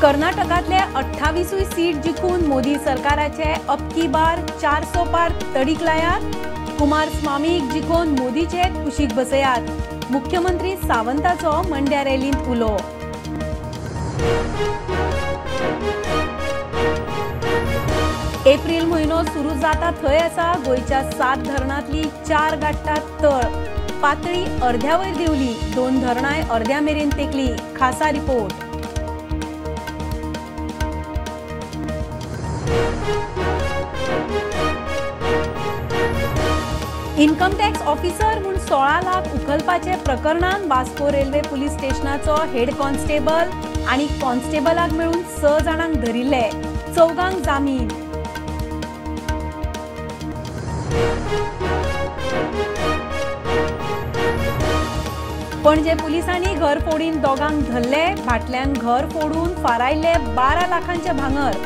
कर्नाटकांतले 28 seat जिखून मोदी सरकाराचे अब की बार 400 पार तडीक लायात. कुमारस्वामीक जिखोवन मोदीचे कुशीक बसयात. मुख्यमंत्री सावंताचो मंड्या रॅलींत उलो. एप्रिल म्हयनो सुरू जाता थंय आसा गोंयच्या 7 धरणांतली 4 गाठतात तळ. पातळी अर्ध्या वयर देंवली, 2 धरणांय अर्ध्या मेरेन तेंकली. खासा रिपोर्ट. इन्कम टॅक्स ऑफिसर म्हूण 16 लाख उखलपाचे प्रकरणान वास्को रेल्वे पुलीस स्टेशनाचो हेड कॉन्स्टेबल आनी कॉन्स्टेबलाक मेळून 6 जाणांक धरिल्ले, 4 जामीन. पणजे पुलिसांनी घर फोडीन 2 धरले. भाटल्यान घर फोडून फारायले 12 लाखांचे भांगर.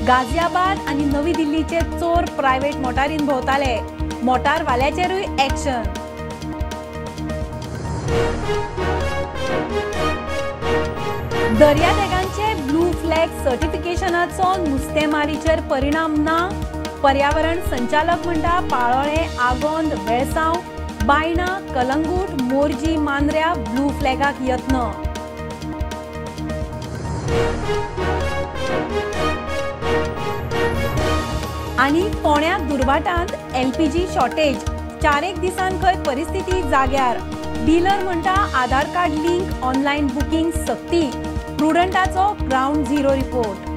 गाझियाबाद आनी नवी दिल्लीचे चोर प्रायव्हेट मोटारीन भोंवताले. मोटारवाल्याचेरूय ऍक्शन. दर्यादेगांचे ब्लू फ्लॅग सर्टिफिकेशनाचो नुस्तेमारीचेर परिणाम ना. पर्यावरण संचालक म्हणटा पाळोळें, आगोंद, वेळसांव, बायणा, कलंगूट, मोरजी, मांद्र्या ब्लू फ्लॅगाक यत्न. आनी फोण्या दुर्वाटांत एलपीजी शॉर्टेज. 4 दिसांत खंय परिस्थिती जाग्यार. डीलर म्हणटा Aadhaar card link, online booking सक्ती. प्रुडंटाचो ग्रावंड झिरो रिपोर्ट.